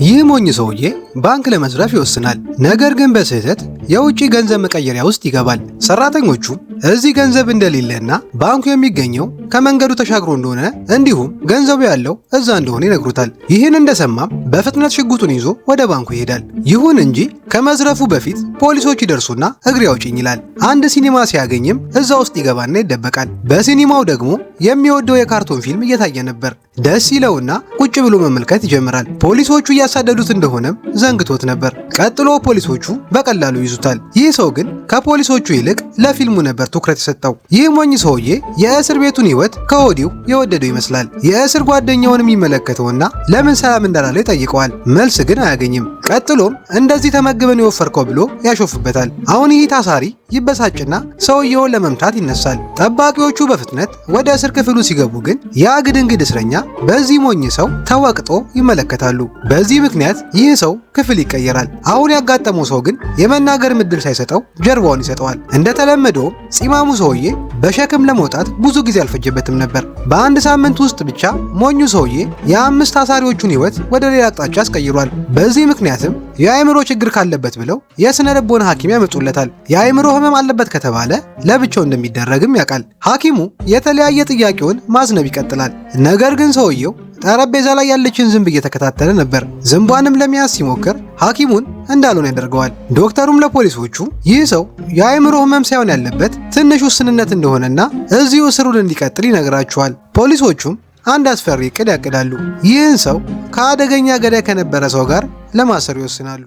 ይህ ሞኝ ሰውዬ ባንክ ለመዝረፍ ይወስናል። ነገር ግን በስህተት የውጭ ገንዘብ መቀየሪያ ውስጥ ይገባል። ሰራተኞቹም እዚህ ገንዘብ እንደሌለና ባንኩ የሚገኘው ከመንገዱ ተሻግሮ እንደሆነ እንዲሁም ገንዘቡ ያለው እዛ እንደሆነ ይነግሩታል። ይህን እንደሰማም በፍጥነት ሽጉጡን ይዞ ወደ ባንኩ ይሄዳል። ይሁን እንጂ ከመዝረፉ በፊት ፖሊሶች ይደርሱና እግሬ አውጪኝ ይላል። አንድ ሲኒማ ሲያገኝም እዛ ውስጥ ይገባና ይደበቃል። በሲኒማው ደግሞ የሚወደው የካርቱን ፊልም እየታየ ነበር። ደስ ይለውና ቁጭ ብሎ መመልከት ይጀምራል። ፖሊሶቹ እያሳደዱት እንደሆነም ዘንግቶት ነበር። ቀጥሎ ፖሊሶቹ በቀላሉ ይዙታል። ይህ ሰው ግን ከፖሊሶቹ ይልቅ ለፊልሙ ነበር ትኩረት የሰጠው። ይህ ሞኝ ሰውዬ የእስር ቤቱን ሕይወት ከወዲሁ የወደደው ይመስላል። የእስር ጓደኛውን የሚመለከተውና ለምን ሰላም እንዳላለው ይጠይቀዋል። መልስ ግን አያገኝም። ቀጥሎም እንደዚህ ተመግበን የወፈርከው ብሎ ያሾፍበታል። አሁን ይህ ታሳሪ ይበሳጭና ሰውየውን ለመምታት ይነሳል። ጠባቂዎቹ በፍጥነት ወደ እስር ክፍሉ ሲገቡ ግን ያ ግድንግድ እስረኛ በዚህ ሞኝ ሰው ተወቅጦ ይመለከታሉ። በዚህ ምክንያት ይህ ሰው ክፍል ይቀየራል። አሁን ያጋጠመው ሰው ግን የመናገር እድል ሳይሰጠው ጀርባውን ይሰጠዋል። እንደተለመደውም ፂማሙ ሰውዬ በሸክም ለመውጣት ብዙ ጊዜ አልፈጀበትም ነበር። በአንድ ሳምንት ውስጥ ብቻ ሞኙ ሰውዬ የአምስት ታሳሪዎቹን ሕይወት ወደ ሌላ አቅጣጫ አስቀይሯል። በዚህ ምክንያትም የአእምሮ ችግር ካለበት ብለው የስነ ልቦና ሐኪም ያመጡለታል። የአእምሮ ህመም አለበት ከተባለ ለብቻው እንደሚደረግም ያውቃል። ሐኪሙ የተለያየ ጥያቄውን ማዝነብ ይቀጥላል። ነገር ግን ሰውየው ጠረጴዛ ላይ ያለችን ዝንብ እየተከታተለ ነበር። ዝንቧንም ለመያዝ ሲሞክር ሐኪሙን እንዳልሆነ ያደርገዋል። ዶክተሩም ለፖሊሶቹ ይህ ሰው የአእምሮ ህመም ሳይሆን ያለበት ትንሽ ውስንነት እንደሆነና እዚሁ እስሩን እንዲቀጥል ይነግራቸዋል። ፖሊሶቹም አንድ አስፈሪ እቅድ ያቅዳሉ። ይህን ሰው ከአደገኛ ገዳይ ከነበረ ሰው ጋር ለማሰር ይወስናሉ።